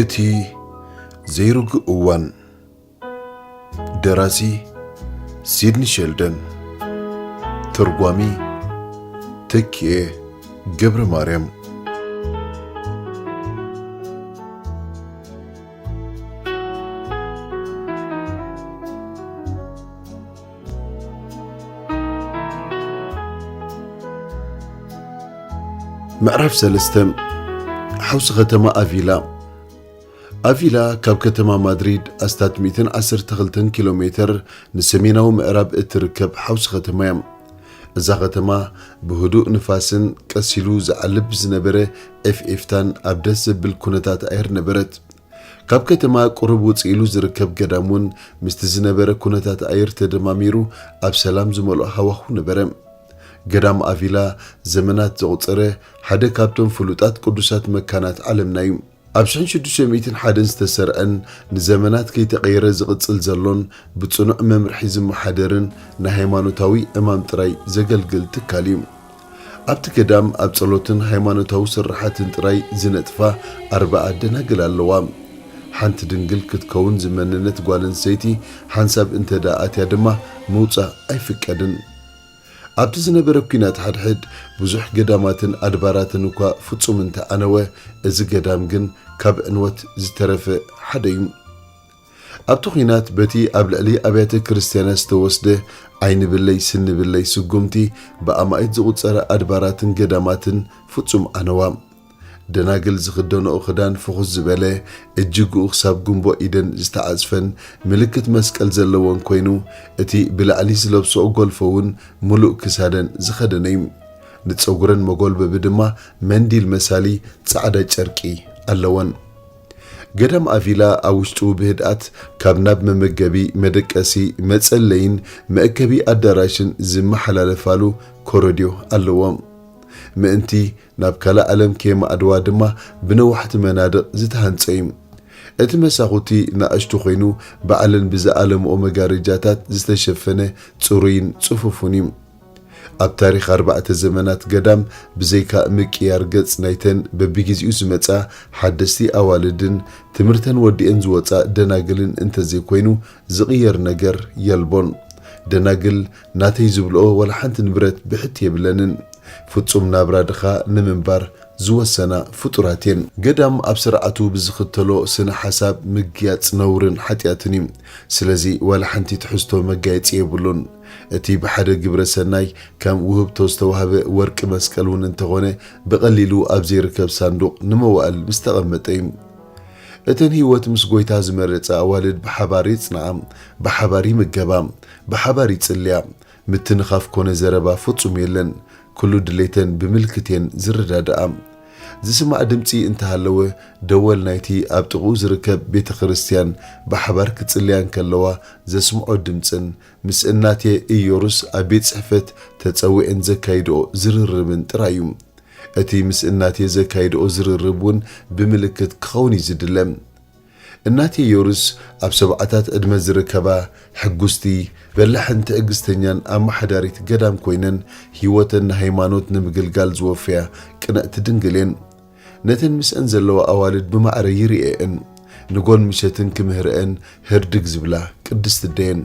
እቲ ዘይርጉእ እዋን። ደራሲ ሲድኒ ሸልደን። ተርጓሚ ተኪኤ ገብረ ማርያም። ምዕራፍ ሰለስተ። ሓውሲ ከተማ ኣቪላ። ኣቪላ ካብ ከተማ ማድሪድ ኣስታት ሚእትን ዓሰርተ ክልተን ኪሎ ሜተር ንሰሜናዊ ምዕራብ እትርከብ ሓውሲ ከተማ እያ። እዛ ከተማ ብህዱእ ንፋስን ቀስ ኢሉ ዝዓልብ ብዝነበረ ኤፍኤፍታን ኣብ ደስ ዘብል ኩነታት ኣየር ነበረት። ካብ ከተማ ቁሩብ ውጽእ ኢሉ ዝርከብ ገዳም እውን ምስቲ ዝነበረ ኩነታት ኣየር ተደማሚሩ ኣብ ሰላም ዝመልኦ ሃዋሁ ነበረ። ገዳም ኣቪላ ዘመናት ዘቑጸረ ሓደ ካብቶም ፍሉጣት ቅዱሳት መካናት ዓለምና እዩ። ኣብ ሽሕን ሽዱሽተ ሚእትን ሓደን ዝተሰርዐን ንዘመናት ከይተቐየረ ዝቕጽል ዘሎን ብጽኑዕ መምርሒ ዝመሓደርን ንሃይማኖታዊ ዕማም ጥራይ ዘገልግል ትካል እዩ። ኣብቲ ገዳም ኣብ ጸሎትን ሃይማኖታዊ ስርሓትን ጥራይ ዝነጥፋ ኣርብዓ ደናግል ኣለዋ። ሓንቲ ድንግል ክትከውን ዝመነነት ጓል ኣንስተይቲ ሓንሳብ እንተ ደኣ ኣትያ ድማ ምውጻእ ኣይፍቀድን። ኣብቲ ዝነበረ ኲናት ሓድሕድ ብዙሕ ገዳማትን ኣድባራትን እኳ ፍጹም እንተ ኣነወ፣ እዚ ገዳም ግን ካብ ዕንወት ዝተረፈ ሓደ እዩ። ኣብቲ ኲናት በቲ ኣብ ልዕሊ ኣብያተ ክርስቲያናት ዝተወስደ ዓይኒ ብለይ ስኒ ብለይ ስጉምቲ ብኣማኢት ዝቑጸራ ኣድባራትን ገዳማትን ፍጹም ኣነዋ። ደናግል ዝኽደንኦ ክዳን ፍኹስ ዝበለ፣ እጅግኡ ክሳብ ጉንቦ ኢደን ዝተዓጽፈን ምልክት መስቀል ዘለዎን ኮይኑ፣ እቲ ብላዕሊ ዝለብስኦ ጎልፎ እውን ምሉእ ክሳደን ዝኸደነ እዩ። ንጸጉረን መጎልበቢ ድማ መንዲል መሳሊ ጻዕዳ ጨርቂ ኣለወን። ገዳም ኣቪላ ኣብ ውሽጡ ብህድኣት ካብ ናብ መመገቢ፣ መደቀሲ፣ መጸለይን መእከቢ ኣዳራሽን ዝመሓላለፋሉ ኮረድዮ ኣለዎ። ምእንቲ ናብ ካልእ ዓለም ከየማዕድዋ ድማ ብነዋሕቲ መናድቕ ዝተሃንጸ እዩ። እቲ መሳኹቲ ናእሽቱ ኮይኑ፣ ባዕለን ብዝኣለምኦ መጋረጃታት ዝተሸፈነ ጽሩይን ጽፉፉን እዩ። ኣብ ታሪኽ ኣርባዕተ ዘመናት ገዳም፣ ብዘይካ ምቅያር ገጽ ናይተን በብግዜኡ ዝመጻ ሓደስቲ ኣዋልድን ትምህርተን ወዲአን ዝወጻ ደናግልን እንተዘይኮይኑ ዝቕየር ነገር የልቦን። ደናግል ናተይ ዝብልኦ ዋላ ሓንቲ ንብረት ብሕት የብለንን። ፍጹም ናብራ ድኻ ንምንባር ዝወሰና ፍጡራት እየን። ገዳም ኣብ ስርዓቱ ብዝኽተሎ ስነ ሓሳብ ምግያጽ ነውርን ሓጢኣትን እዩ። ስለዚ ዋላ ሓንቲ ትሕዝቶ መጋየጺ የብሉን። እቲ ብሓደ ግብረ ሰናይ ከም ውህብቶ ዝተዋህበ ወርቂ መስቀል እውን እንተኾነ ብቐሊሉ ኣብ ዘይርከብ ሳንዱቕ ንመዋእል ምስ ተቐመጠ እዩ። እተን ህይወት ምስ ጎይታ ዝመረጻ ኣዋልድ ብሓባር ይጽንዓ፣ ብሓባር ይምገባ፣ ብሓባር ይጽልያ። ምትንኻፍ ኮነ ዘረባ ፍጹም የለን። ኩሉ ድሌተን ብምልክት እየን ዝረዳድኣ። ዝስማዕ ድምጺ እንተሃለወ፣ ደወል ናይቲ ኣብ ጥቕኡ ዝርከብ ቤተ ክርስቲያን ብሓባር ክጽልያ እንከለዋ ዘስምዖ ድምጽን ምስ እናቴ ኢዮሩስ ኣብ ቤት ጽሕፈት ተጸዊዐን ዘካይድኦ ዝርርብን ጥራይ እዩ። እቲ ምስ እናቴ ዘካይድኦ ዝርርብ እውን ብምልክት ክኸውን እዩ ዝድለ። እናቴ ኢዮሩስ ኣብ ሰብዓታት ዕድመ ዝርከባ ሕጉስቲ፣ በላሕን ትዕግስተኛን ኣመሓዳሪት ገዳም ኮይነን ህይወተን ንሃይማኖት ንምግልጋል ዝወፈያ ቅንዕቲ ድንግል እየን። ነተን ምስአን ዘለዋ ኣዋልድ ብማዕረ ይርእየእን ንጎን ምሸትን ክምህረአን ህርድግ ዝብላ ቅድስቲ ኣደየን።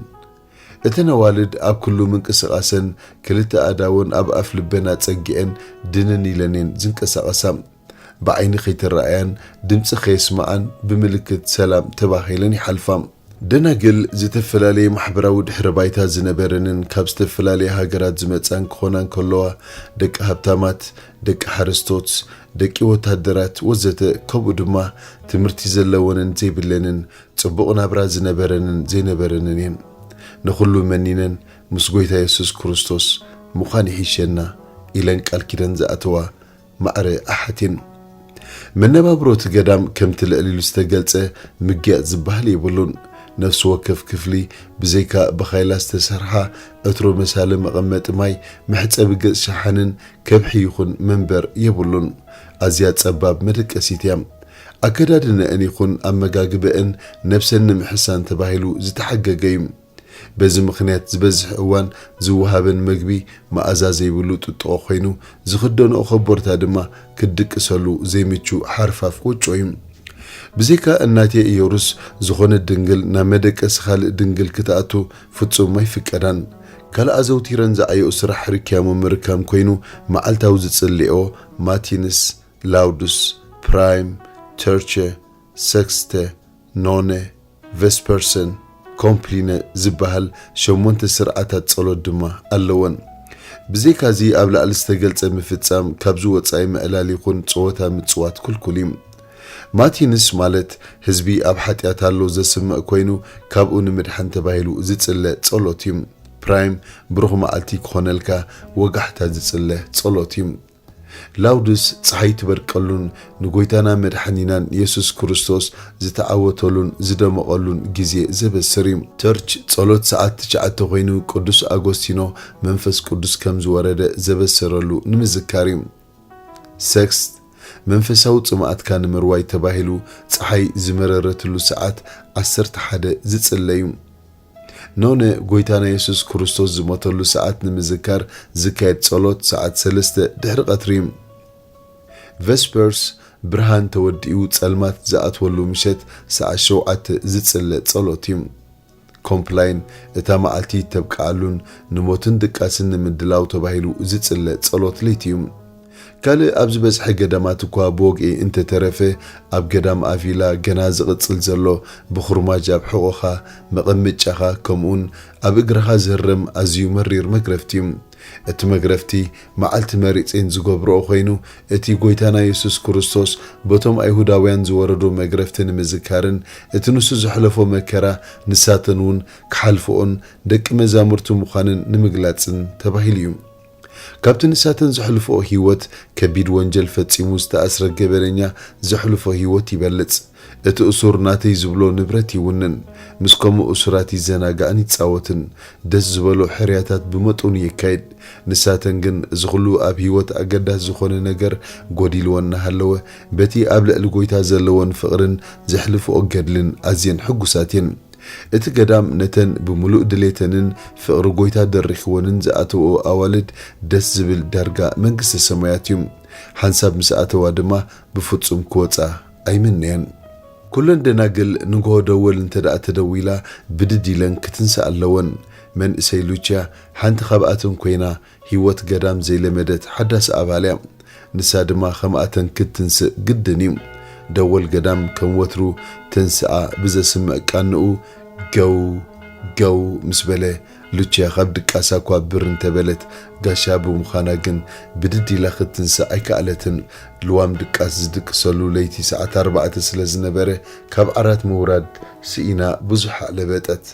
እተን ኣዋልድ ኣብ ኩሉ ምንቅስቓሰን ክልተ ኣእዳወን ኣብ ኣፍ ልበን ኣጸጊዐን ድንን ኢለን እየን ዝንቀሳቐሳ። ብዓይኒ ከይተረኣያን ድምጺ ከየስምዓን ብምልክት ሰላም ተባሂለን ይሓልፋ። ደናግል ዝተፈላለየ ማሕበራዊ ድሕረ ባይታ ዝነበረንን ካብ ዝተፈላለያ ሃገራት ዝመጻን ክኾና እንከለዋ፣ ደቂ ሃብታማት፣ ደቂ ሓረስቶት፣ ደቂ ወታደራት ወዘተ፣ ከምኡ ድማ ትምህርቲ ዘለወንን ዘይብለንን፣ ጽቡቕ ናብራ ዝነበረንን ዘይነበረንን እየን። ንኹሉ መኒነን ምስ ጎይታ የሱስ ክርስቶስ ምዃን ይሕሸና ኢለን ቃል ኪዳን ዝኣተዋ ማዕረ ኣሓት እየን። መነባብሮ እቲ ገዳም ከምቲ ልዕል ኢሉ ዝተገልጸ ምግያጽ ዝበሃል የብሉን። ነፍሲ ወከፍ ክፍሊ ብዘይካ ብኻይላ ዝተሰርሓ ዕትሮ መሳሊ መቐመጢ ማይ፣ መሕጸቢ ገጽ ሸሓንን ከብሒ ይኹን መንበር የብሉን። ኣዝያ ጸባብ መደቀሲት እያ። ኣከዳድነአን ይኹን ኣመጋግበአን ነብሰን ንምሕሳን ተባሂሉ ዝተሓገገ እዩ። በዚ ምኽንያት ዝበዝሕ እዋን ዝወሃበን መግቢ መኣዛ ዘይብሉ ጥጥቖ ኮይኑ፣ ዝኽደንኦ ኮቦርታ ድማ ክድቅሰሉ ዘይምቹ ሓርፋፍ ወጮ እዩ። ብዘይካ እናቴ ኢዮሩስ፣ ዝኾነት ድንግል ናብ መደቀሲ ካልእ ድንግል ክትኣቱ ፍጹም ኣይፍቀዳን። ካልእ ኣዘውቲረን ዝዓየኡ ስራሕ ርክያሞ ምርካም ኮይኑ፣ መዓልታዊ ዝጽልኦ ማቲንስ፣ ላውዱስ፣ ፕራይም፣ ተርቸ፣ ሰክስተ፣ ኖነ፣ ቨስፐርሰን፣ ኮምፕሊነ ዝበሃል ሸሞንተ ስርዓታት ጸሎት ድማ ኣለወን። ብዘይካዚ ኣብ ላዕሊ ዝተገልጸ ምፍጻም ካብዚ ወጻኢ ምዕላል ይኹን ጸወታ ምጽዋት ክልኩል እዩ። ማቲንስ ማለት ህዝቢ ኣብ ሓጢኣት ኣሎ ዘስምዕ ኮይኑ ካብኡ ንምድሓን ተባሂሉ ዝጽለ ጸሎት እዩ። ፕራይም ብሩኽ መዓልቲ ክኾነልካ ወጋሕታ ዝጽለ ጸሎት እዩ። ላውዱስ ጸሓይ ትበርቀሉን ንጎይታና መድሓኒናን የሱስ ክርስቶስ ዝተዓወተሉን ዝደመቐሉን ግዜ ዘበስር እዩ። ተርች ጸሎት ሰዓት ትሽዓተ ኮይኑ ቅዱስ ኣጎስቲኖ መንፈስ ቅዱስ ከም ዝወረደ ዘበሰረሉ ንምዝካር እዩ። ሰክስት መንፈሳዊ ጽምኣትካ ንምርዋይ ተባሂሉ ጸሓይ ዝመረረትሉ ሰዓት ዓሰርተ ሓደ ዝጽለ እዩ። ኖነ ጎይታና የሱስ ክርስቶስ ዝሞተሉ ሰዓት ንምዝካር ዝካየድ ጸሎት ሰዓት ሰለስተ ድሕሪ ቀትሪ እዩ። ቨስፐርስ ብርሃን ተወዲኡ ጸልማት ዝኣትወሉ ምሸት ሰዓት ሸውዓተ ዝጽለ ጸሎት እዩ። ኮምፕላይን እታ መዓልቲ ተብቅዓሉን ንሞትን ድቃስን ንምድላው ተባሂሉ ዝጽለ ጸሎት ለይቲ እዩ። ካልእ ኣብ ዝበዝሐ ገዳማት እኳ ብወግዒ እንተተረፈ፣ ኣብ ገዳም ኣቪላ ገና ዝቕጽል ዘሎ ብኹርማጅ ኣብ ሕቖኻ፣ መቐመጫኻ፣ ከምኡውን ኣብ እግርኻ ዝህረም ኣዝዩ መሪር መግረፍቲ እዩ። እቲ መግረፍቲ መዓልቲ መሪጼን ዝገብርኦ ኮይኑ፣ እቲ ጎይታና የሱስ ክርስቶስ በቶም ኣይሁዳውያን ዝወረዶ መግረፍቲ ንምዝካርን እቲ ንሱ ዘሕለፎ መከራ ንሳተን እውን ክሓልፍኦን ደቂ መዛሙርቱ ምዃንን ንምግላጽን ተባሂሉ እዩ። ካብቲ ንሳተን ዘሕልፍኦ ህይወት ከቢድ ወንጀል ፈጺሙ ዝተኣስረ ገበነኛ ዘሕልፎ ህይወት ይበልጽ። እቲ እሱር ናተይ ዝብሎ ንብረት ይውንን፣ ምስ ከምኡ እሱራት ይዘናጋዕን ይጻወትን፣ ደስ ዝበሎ ሕርያታት ብመጠኑ የካይድ። ንሳተን ግን እዚ ኹሉ ኣብ ህይወት ኣገዳስ ዝኾነ ነገር ጎዲልወን እናሃለወ በቲ ኣብ ልዕሊ ጎይታ ዘለወን ፍቕርን ዘሕልፍኦ ገድልን ኣዝየን ሕጉሳት እየን። እቲ ገዳም ነተን ብምሉእ ድሌተንን ፍቕሪ ጎይታ ደሪኽወንን ዝኣተወኦ ኣዋልድ ደስ ዝብል ዳርጋ መንግስተ ሰማያት እዩ። ሓንሳብ ምስ ኣተዋ ድማ ብፍጹም ክወጻ ኣይምነየን። ኩለን ደናግል ንግሆ ደወል እንተ ደኣ ተደዊላ ብድድ ኢለን ክትንስእ ኣለወን። መንእሰይ ሉችያ ሓንቲ ካብኣተን ኮይና ህይወት ገዳም ዘይለመደት ሓዳስ ኣባል እያ። ንሳ ድማ ከምኣተን ክትንስእ ግድን እዩ። ደወል ገዳም ከም ወትሩ ተንስኣ ብዘስምዕ ቃንኡ ገው ገው ምስ በለ ሉችያ ካብ ድቃሳ እኳ ብር እንተበለት ጋሻ ብምዃና ግን ብድድ ኢላ ክትንስእ ኣይከኣለትን። ልዋም ድቃስ ዝድቅሰሉ ለይቲ ሰዓት ኣርባዕተ ስለ ዝነበረ ካብ ዓራት ምውራድ ስኢና ብዙሕ ኣለበጠት።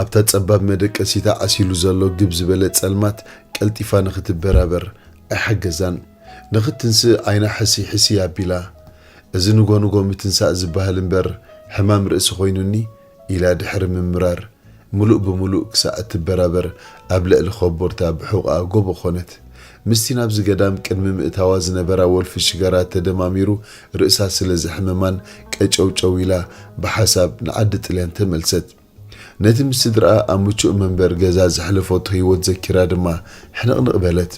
ኣብታ ጸባብ መደቀሲታ ዓሲሉ ዘሎ ግብ ዝበለ ጸልማት ቀልጢፋ ንኽትበራበር ኣይሓገዛን። ንኽትንስእ ዓይና ሕሲ ሕሲ ኣቢላ፣ "እዚ ንጎ ንጎ ምትንሳእ ዝበሃል እምበር ሕማም ርእሲ ኮይኑኒ?" ኢላ ድሕሪ ምምራር፣ ምሉእ ብምሉእ ክሳዕ እትበራበር ኣብ ልዕሊ ኾቦርታ ብሑቕኣ ጎቦ ኾነት። ምስቲ ናብዚ ገዳም ቅድሚ ምእታዋ ዝነበራ ወልፊ ሽጋራ ተደማሚሩ ርእሳ ስለ ዘሕመማን ቀጨውጨው ኢላ ብሓሳብ ንዓዲ ጥልያን ተመልሰት። ነቲ ምስ ስድራኣ ኣብ ምቹእ መንበር ገዛ ዘሕለፈቶ ህይወት ዘኪራ ድማ ሕንቕንቕ በለት።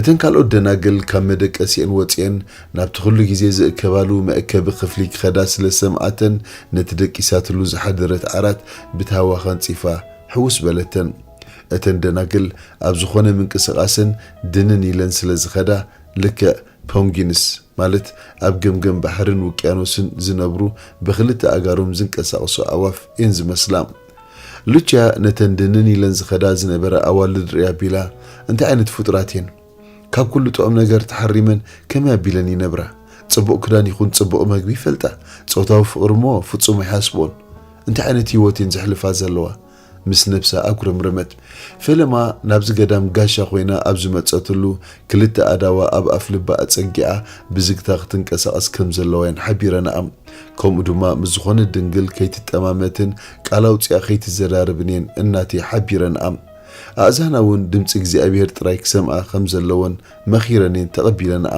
እተን ካልኦት ደናግል ካብ መደቀሲአን ወጺአን ናብቲ ኩሉ ግዜ ዝእከባሉ መእከቢ ክፍሊ ክኸዳ ስለ ዝሰምዓተን፣ ነቲ ደቂሳትሉ ዝሓደረት ዓራት ብታህዋ ከንጺፋ ሕውስ በለተን። እተን ደናግል ኣብ ዝኾነ ምንቅስቓስን ድንን ኢለን ስለ ዝኸዳ፣ ልክዕ ፖንጊንስ ማለት ኣብ ገምገም ባሕርን ውቅያኖስን ዝነብሩ ብኽልተ ኣእጋሮም ዝንቀሳቐሱ ኣዕዋፍ እየን ዝመስላ። ሉችያ ነተን ድንን ኢለን ዝኸዳ ዝነበራ ኣዋልድ ርእያ ቢላ፣ "እንታይ ዓይነት ፍጡራት እየን? ካብ ኩሉ ጥዑም ነገር ተሓሪመን ከመይ ኣቢለን ይነብራ? ጽቡቕ ክዳን ይኹን ጽቡቕ መግቢ ይፈልጣ፣ ጾታዊ ፍቕሪ እሞ ፍጹም ኣይሓስብኦን። እንታይ ዓይነት ህይወት እየን ዘሕልፋ ዘለዋ?" ምስ ነብሳ ኣጉረምረመት። ፈለማ ናብዚ ገዳም ጋሻ ኮይና ኣብ ዝመጸትሉ፣ ክልተ ኣእዳዋ ኣብ ኣፍ ልባ ኣጸጊዓ ብዝግታ ክትንቀሳቐስ ከም ዘለዋ እየን ሓቢረናኣ። ከምኡ ድማ ምስ ዝኾነት ድንግል ከይትጠማመትን ቃል ኣውጺኣ ከይትዘራረብን እየን እናቴ ሓቢረናኣ። ኣእዛና እውን ድምጺ እግዚኣብሔር ጥራይ ክሰምዓ ከም ዘለወን መኺረን እየን ተቐቢለናኣ።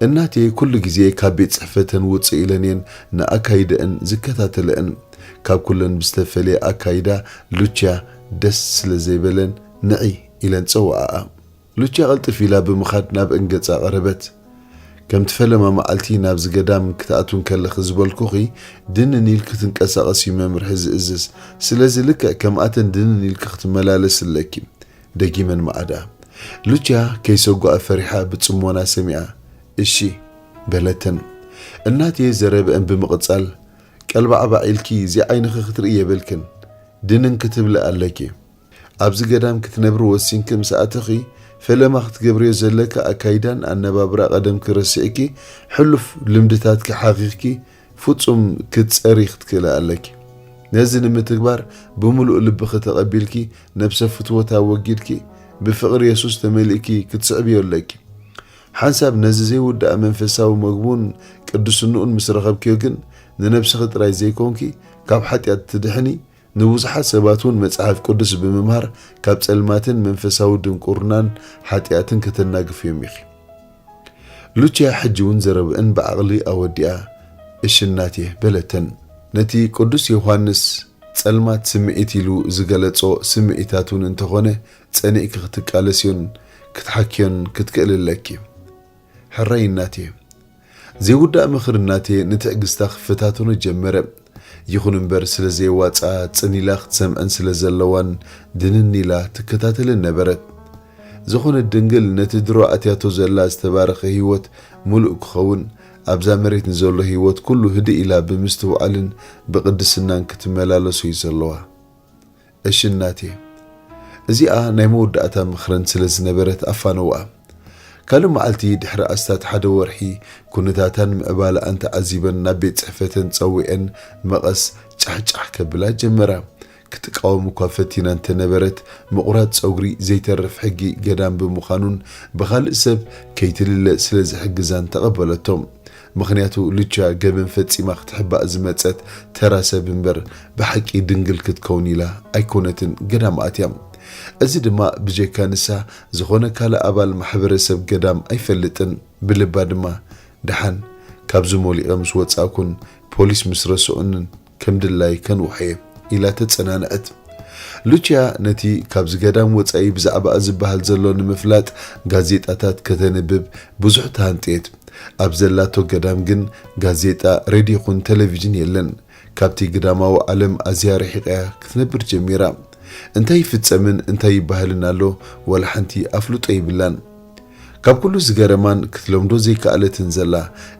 እናቴ ኩሉ ግዜ ካብ ቤት ጽሕፈተን ውጽእ ኢለን እየን ንኣካይደአን ዝከታተለአን። ካብ ኩለን ብዝተፈለየ ኣካይዳ ሉችያ ደስ ስለ ዘይበለን፣ "ንዒ" ኢለን ጸውዓኣ። ሉችያ ቅልጥፍ ኢላ ብምኻድ ናብአን ገጻ ቀረበት። ከምቲ ፈለማ መዓልቲ ናብዚ ገዳም ክትኣትው እንከለኺ ዝበልኩኺ፣ ድንን ኢልኪ ክትንቀሳቐሲ እዩ መምርሒ ዝእዝዝ። ስለዚ ልክዕ ከምኣተን ድንን ኢልኪ ክትመላለሲ ኣለኪ። ደጊመን መዓዳ። ሉችያ ከይሰጓኣ ፈሪሓ ብጽሞና ሰሚዓ፣ "እሺ" በለተን። እናቴ ዘረበአን ብምቕጻል፣ "ቀልባዕባዕ ኢልኪ እዚ ዓይንኺ ክትርኢ የብልክን። ድንን ክትብሊ ኣለኪ። ኣብዚ ገዳም ክትነብሪ ወሲንኪ ምስ ኣተኺ፣ ፈለማ ክትገብርዮ ዘለኪ ኣካይዳን ኣነባብራ ቀደምኪ ረሲዕኪ፣ ሕሉፍ ልምድታትኪ ሓኺኽኪ፣ ፍጹም ክትጸሪ ክትክእሊ ኣለኪ። ነዚ ንምትግባር ብምሉእ ልብኺ ተቐቢልኪ፣ ነብሰ ፍትወት ኣወጊድኪ፣ ብፍቕሪ የሱስ ተመሊእኪ ክትስዕብዮ ኣለኪ። ሓንሳብ ነዚ ዘይውዳእ መንፈሳዊ መግቡን ቅዱስንኡን ምስ ረኸብክዮ ግን፣ ንነብስኺ ጥራይ ዘይኮንኪ፣ ካብ ሓጢኣት ትድሕኒ፣ ንብዙሓት ሰባት እውን መጽሓፍ ቅዱስ ብምምሃር፣ ካብ ጸልማትን መንፈሳዊ ድንቁርናን ሓጢኣትን ከተናግፍዮም ኢኺ።" ሉችያ ሕጂ እውን ዘረብአን ብዓቕሊ ኣወዲኣ፣ "እሺ እናቴ" በለተን። ነቲ ቅዱስ ዮሃንስ ጸልማት ስምዒት ኢሉ ዝገለጾ ስምዒታት እውን እንተኾነ ጸኒዕኪ ክትቃለስዮን ክትሓክዮን ክትክእሊ ኣለኪ። ሕራይ እናቴ። ዘይውዳእ ምኽሪ እናቴ ንትዕግስታ ክፈታተኖ ጀመረ። ይኹን እምበር ስለ ዘየዋጽኣ ጽን ኢላ ክትሰምዐን ስለ ዘለዋን ድንን ኢላ ትከታተልን ነበረት። ዝኾነት ድንግል ነቲ ድሮ ኣትያቶ ዘላ ዝተባረኸ ህይወት ምሉእ ክኸውን ኣብዛ መሬት ንዘሎ ህይወት ኩሉ ህድእ ኢላ ብምስትውዓልን ብቕድስናን ክትመላለሶ እዩ ዘለዋ። እሺ እናቴ። እዚኣ ናይ መወዳእታ ምኽረን ስለ ዝነበረት ኣፋነውኣ። ካልእ መዓልቲ ድሕሪ ኣስታት ሓደ ወርሒ ኩነታታን ምዕባለኣን ተዓዚበን ናብ ቤት ጽሕፈተን ጸዊዐን መቐስ ጫሕጫሕ ከብላ ጀመራ። ክትቃወም እኳ ፈቲና እንተነበረት ምቑራጽ ጸጉሪ ዘይተርፍ ሕጊ ገዳም ብምዃኑን ብኻልእ ሰብ ከይትልለ ስለ ዝሕግዛን ተቐበለቶ። ምኽንያቱ ሉቻ ገበን ፈጺማ ክትሕባእ ዝመጸት ተራ ሰብ እምበር ብሓቂ ድንግል ክትከውን ኢላ ኣይኮነትን ገዳም ኣትያ። እዚ ድማ ብጀካ ንሳ ዝኾነ ካልእ ኣባል ማሕበረሰብ ገዳም ኣይፈልጥን። ብልባ ድማ ደሓን ካብዚ ሞሊቐ ምስ ወጻእኩን ፖሊስ ምስ ረስዑንን ከም ድላይ ከንውሖ እየ ኢላ ተጸናንዐት። ሉቺያ ነቲ ካብዚ ገዳም ወጻኢ ብዛዕባኣ ዝበሃል ዘሎ ንምፍላጥ ጋዜጣታት ከተንብብ ብዙሕ ተሃንጥየት። ኣብ ዘላቶ ገዳም ግን ጋዜጣ፣ ሬድዮ ይኹን ቴሌቪዥን የለን። ካብቲ ግዳማዊ ዓለም ኣዝያ ርሒቓ ክትነብር ጀሚራ። እንታይ ይፍጸምን እንታይ ይበሃልን ኣሎ፣ ዋላ ሓንቲ ኣፍልጦ ይብላን። ካብ ኩሉ ዝገረማን ክትለምዶ ዘይከኣለትን ዘላ፣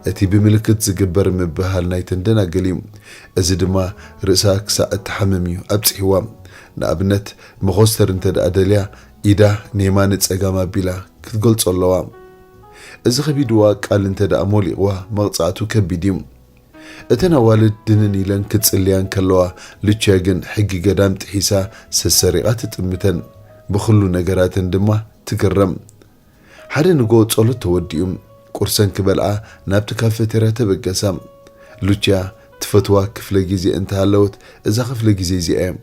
እቲ ብምልክት ዝግበር ምብህሃል ናይተን ደናግል እዩ። እዚ ድማ ርእሳ ክሳዕ እትሓምም እዩ ኣብጺሕዋ። ንኣብነት፣ መኾስተር እንተ ደኣ ደልያ፣ ኢዳ ንየማነ ጸጋም ኣቢላ ክትገልጾ ኣለዋ። እዚ ከቢድዋ ቃል እንተ ደኣ ሞሊቕዋ፣ መቕጻዕቱ ከቢድ እዩ። እተን ኣዋልድ ድንን ኢለን ክጽልያ እንከለዋ፣ ሉቺያ ግን ሕጊ ገዳም ጥሒሳ ሰሰሪቓ ትጥምተን። ብኹሉ ነገራተን ድማ ትግረም። ሓደ ንጎ ጸሎት ተወዲኡ፣ ቁርሰን ክበልዓ ናብቲ ካፌቴርያ ተበገሳ። ሉቺያ ትፈትዋ ክፍለ ግዜ እንተሃለወት፣ እዛ ክፍለ ግዜ እዚኣ እያ።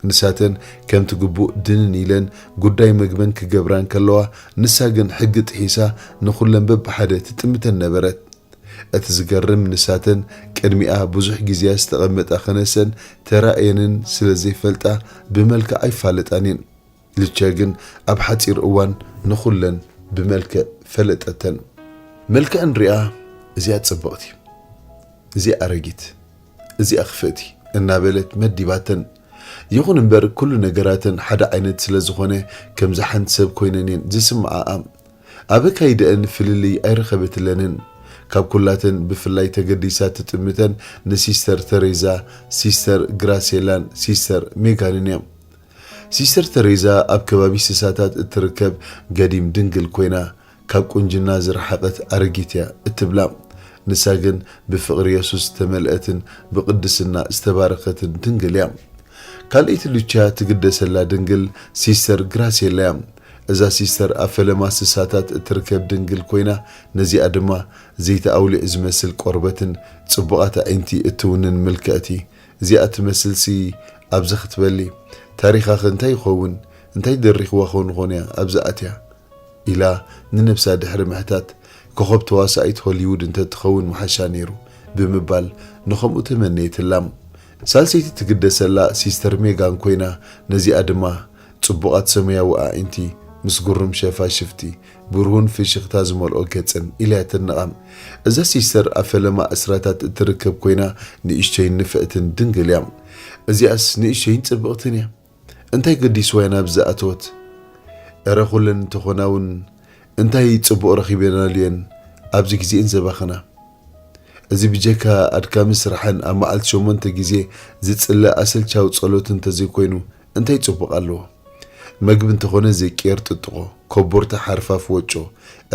ንሳተን ከምቲ ግቡእ ድንን ኢለን ጉዳይ መግበን ክገብራ እንከለዋ፣ ንሳ ግን ሕጊ ጥሒሳ ንኹለን በብሓደ ትጥምተን ነበረት። እቲ ዝገርም፣ ንሳተን ቅድሚኣ ብዙሕ ግዜያት ዝተቐመጣ ክነሰን ተራእየንን ስለ ዘይፈልጣ፣ ብመልክዕ ኣይፋለጣን እየን። ሉቺያ ግን ኣብ ሓጺር እዋን ንኹለን ብመልክዕ ፈለጠተን። መልክዐን ሪኣ፣ "እዚኣ ጽብቕቲ፣ እዚኣ ኣረጊት፣ እዚኣ ክፍእቲ" እናበለት መዲባተን። ይኹን እምበር፣ ኩሉ ነገራተን ሓደ ዓይነት ስለ ዝኾነ፣ ከምዛ ሓንቲ ሰብ ኮይነን እየን ዝስምዓኣ። ኣብ ኣካይዳኣን ፍልልይ ኣይረኸበትለንን። ካብ ኩላተን ብፍላይ ተገዲሳ ትጥምተን ንሲስተር ተሬዛ፣ ሲስተር ግራሴላን ሲስተር ሜጋንን እያ። ሲስተር ተሬዛ ኣብ ከባቢ ስሳታት እትርከብ ገዲም ድንግል ኮይና፣ ካብ ቁንጅና ዝረሓቐት ኣረጊት እያ እትብላ። ንሳ ግን ብፍቕሪ የሱስ ዝተመልአትን ብቅድስና ዝተባረኸትን ድንግል እያ። ካልኣይቲ ሉቻ ትግደሰላ ድንግል ሲስተር ግራሴላ እያ። እዛ ሲስተር ኣብ ፈለማ ስሳታት እትርከብ ድንግል ኮይና፣ ነዚኣ ድማ ዘይቲ ኣውሊዕ ዝመስል ቆርበትን ጽቡቓት ኣዒንቲ እትውንን ምልክዕቲ። እዚኣ ትመስልሲ ኣብዚ ክትበሊ፣ ታሪኻኺ እንታይ ይኸውን? እንታይ ደሪኽዋ ኸውን ኾን እያ ኣብዚ ኣትያ? ኢላ ንነብሳ ድሕሪ ምሕታት፣ "ኮኸብ ተዋሳኢት ሆሊውድ እንተትኸውን ምሓሻ ነይሩ" ብምባል ንኸምኡ ተመነየትላ። ሳልሰይቲ ትግደሰላ ሲስተር ሜጋን ኮይና፣ ነዚኣ ድማ ጽቡቓት ሰማያዊ ኣዒንቲ ምስ ጉሩም ሸፋሽፍቲ፣ ብርሁን ፍሽኽታ ዝመልኦ ገጽን ኢላ እያ ተድንቓ። እዛ ሲስተር ኣብ ፈለማ ዕስራታት እትርከብ ኮይና፣ ንእሽተይን ንፍዕትን ድንግል እያ። እዚኣስ ንእሽተይን ጽብቕትን እያ። እንታይ ገዲስዋ እያ ናብዚ ዝኣተወት? እረ ኩለን እንተኾና እውን እንታይ ጽቡቕ ረኺበናሉ እየን ኣብዚ ግዜኤን ዘባኸና? እዚ ብጀካ ኣድካሚ ስራሕን ኣብ መዓልቲ ሸሞንተ ግዜ ዝጽለ ኣሰልቻዊ ጸሎትን እንተዘይኮይኑ እንታይ ጽቡቕ ኣለዎ? መግቢ እንተኾነ ዘይቅየር ጥጥቖ፣ ኮቦርታ ሓርፋፍ ወጮ፣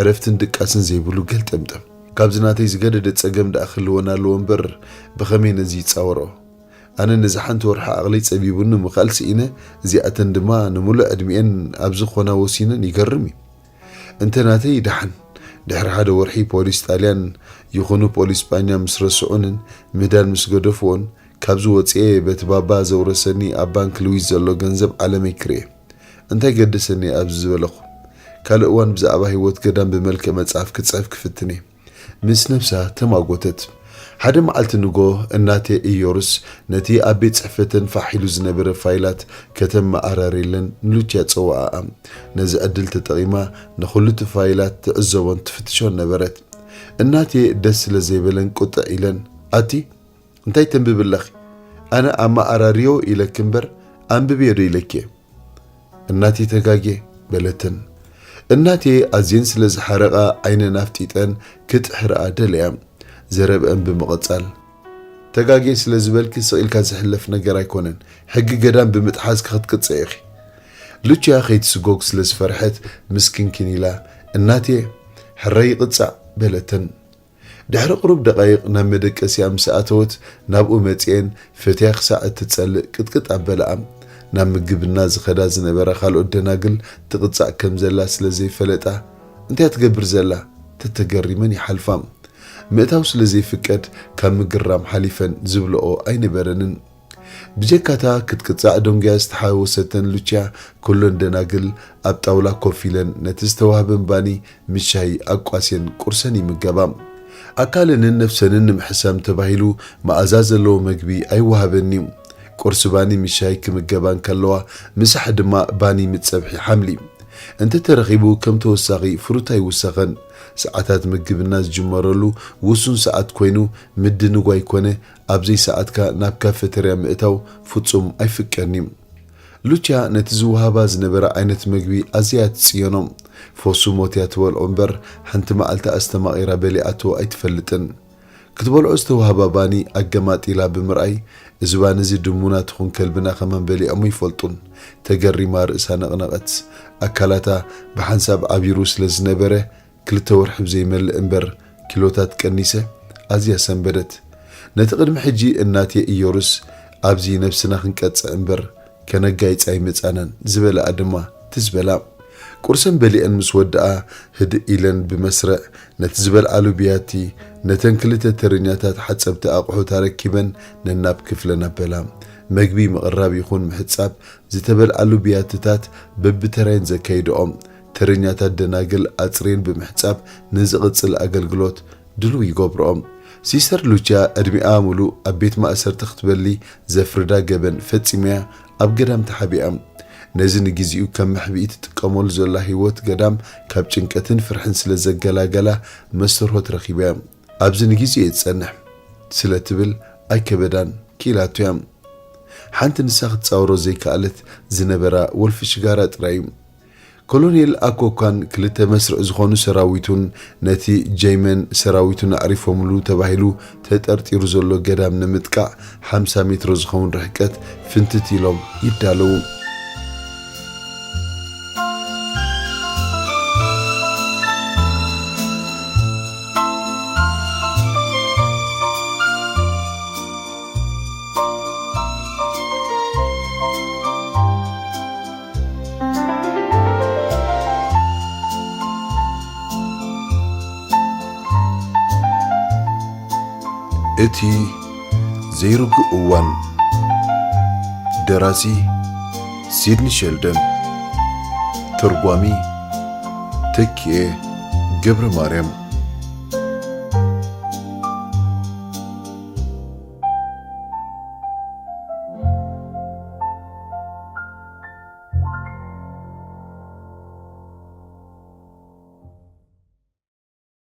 ዕረፍትን ድቃስን ዘይብሉ ገልጠምጠም። ካብዚ ናተይ ዝገደደ ጸገም ደኣ ክህልወና ኣለዎ እምበር ብኸመይ ነዚ ይጻወሮ? ኣነ ነዚ ሓንቲ ወርሒ ዓቕለይ ጸቢቡኒ ምኽኣል ስኢነ፣ እዚኣተን ድማ ንምሉእ ዕድሚኤን ኣብዚ ክኾና ወሲነን ይገርም እዩ። እንተ ናተይ ደሓን፣ ድሕሪ ሓደ ወርሒ ፖሊስ ጣልያን ይኹኑ ፖሊስ ስጳኛ ምስ ረስዑንን ምህዳን ምስ ገደፍዎን፣ ካብዚ ወጺኤ በቲ ባባ ዘውረሰኒ ኣብ ባንክ ልዊዝ ዘሎ ገንዘብ ዓለመይ ክርኤ። እንታይ ገደሰኒ ኣብዚ ዝበለኹ? ካልእ እዋን ብዛዕባ ህይወት ገዳም ብመልክዕ መጽሓፍ ክጽሕፍ ክፍትን እየ። ምስ ነብሳ ተማጎተት። ሓደ መዓልቲ ንጎ እናቴ ኢዮርስ ነቲ ኣብ ቤት ጽሕፈተን ፋሕ ኢሉ ዝነበረ ፋይላት ከተመኣራርየለን ንሉቺያ ጸውዓኣ። ነዚ ዕድል ተጠቒማ ንኹሉ እቲ ፋይላት ትዕዘቦን ትፍትሾን ነበረት። እናቴ ደስ ስለ ዘይበለን ቁጥዕ ኢለን፣ ኣቲ እንታይ ተንብቢ ኣለኺ? ኣነ ኣመኣራርዮ ኢለኪ እምበር ኣንብብዮ ዶ ኢለኪ እየ? እናቴ ተጋጌ በለተን። እናቴ ኣዝየን ስለ ዝሓረቓ ዓይነን ኣፍጢጠን ክጥሕርኣ ደለያ። ዘረብአን ብምቕጻል፣ ተጋጌ ስለ ዝበልኪ ስቕ ኢልካ ዝሕለፍ ነገር ኣይኮነን። ሕጊ ገዳም ብምጥሓስኪ ክትቅጽዒ ኢኺ። ሉቺያ ከይትስጎግ ስለ ዝፈርሐት ምስኪንኪን ኢላ፣ እናቴ ሕራይ ይቕጻዕ በለተን። ድሕሪ ቁሩብ ደቓይቕ ናብ መደቀሲኣ ምስ ኣተወት ናብኡ መጺኤን ፈትያ ክሳዕ እትጸልእ ቅጥቅጥ ኣበላኣ። ናብ ምግብና ዝኸዳ ዝነበራ ካልኦት ደናግል ትቕጻዕ ከም ዘላ ስለ ዘይፈለጣ እንታይ ትገብር ዘላ ተተገሪመን ይሓልፋ። ምእታው ስለ ዘይፍቀድ ካብ ምግራም ሓሊፈን ዝብልኦ ኣይነበረንን። ብጀካታ ክትቅጻዕ ደንጉያ ዝተሓወሰተን ሉቺያ፣ ኩለን ደናግል ኣብ ጣውላ ኮፍ ኢለን ነቲ ዝተዋህበን ባኒ ምስ ሻሂ ኣቋስየን ቁርሰን ይምገባ። ኣካለንን ነፍሰንን ንምሕሳም ተባሂሉ መኣዛ ዘለዎ መግቢ ኣይወሃበን እዩ። ቁርሲ ባኒ ምስ ሻሂ ክምገባ እንከለዋ፣ ምሳሕ ድማ ባኒ ምስ ጸብሒ ሓምሊ። እንተተረኺቡ ከም ተወሳኺ ፍሩታ ይውሰኸን። ሰዓታት ምግብና ዝጅመረሉ ውሱን ሰዓት ኮይኑ ምድንጓይ ኮነ ኣብ ዘይሰዓትካ ናብ ካፈተርያ ምእታው ፍጹም ኣይፍቀድን እዩ። ሉቺያ ነቲ ዝወሃባ ዝነበረ ዓይነት መግቢ ኣዝያ እያ ትጽየኖ። ፎሱ ሞት እያ ትበልዖ እምበር ሓንቲ መዓልቲ ኣስተማቒራ በሊዓቶ ኣይትፈልጥን። ክትበልዖ ዝተዋህባ ባኒ ኣገማጢላ ብምርኣይ፣ እዚ ባኒ እዚ ድሙና ትኹን ከልብና ከማን በሊዖሞ ይፈልጡን። ተገሪማ ርእሳ ነቕነቐት። ኣካላታ ብሓንሳብ ዓቢሩ ስለ ዝነበረ ክልተ ወርሒ ብዘይመልእ እምበር ኪሎታት ቀኒሰ ኣዝያ ሰንበደት። ነቲ ቅድሚ ሕጂ እናቴ ኢዮርስ ኣብዚ ነብስና ክንቀጽዕ እምበር ከነጋይጽ ኣይመጻናን ዝበላኣ ድማ ትዝ በላ። ቁርሰን በሊዐን ምስ ወድኣ ህድእ ኢለን ብመስርዕ ነቲ ዝበልዓሉ ብያቲ ነተን ክልተ ተረኛታት ሓጸብቲ ኣቑሑት ኣረኪበን ነናብ ክፍለን ኣበላ። መግቢ ምቕራብ ይኹን ምሕጻብ ዝተበልዓሉ ብያትታት በብተራየን ዘካይድኦም። ተረኛታት ደናግል ኣጽሬን ብምሕጻብ ንዝቕጽል ኣገልግሎት ድሉው ይገብርኦም። ሲስተር ሉቺያ ዕድሚኣ ምሉእ ኣብ ቤት ማእሰርቲ ክትበሊ ዘፍርዳ ገበን ፈጺማያ ኣብ ገዳም ተሓቢኣ። ነዚ ንግዜኡ ከም መሕብኢ ትጥቀመሉ ዘላ ህይወት ገዳም ካብ ጭንቀትን ፍርሕን ስለ ዘገላገላ መስተርሆት ረኺባያ። ኣብዚ ንግዜኡ እየ ዝጸንሕ ስለ ትብል ኣይከበዳን ክኢላቶ እያ። ሓንቲ ንሳ ክትጻወሮ ዘይከኣለት ዝነበራ ወልፊ ሽጋራ ጥራይ እዩ። ኮሎኔል ኣኮኳን ክልተ መስርዕ ዝኾኑ ሰራዊቱን ነቲ ጀይመን ሰራዊቱን ኣዕሪፎምሉ ተባሂሉ ተጠርጢሩ ዘሎ ገዳም ንምጥቃዕ ሓምሳ ሜትሮ ዝኸውን ርሕቀት ፍንትት ኢሎም ይዳለዉ። እቲ ዘይርጉእ እዋን። ደራሲ ሲድኒ ሸልደን። ተርጓሚ ተኪኤ ገብረ ማርያም።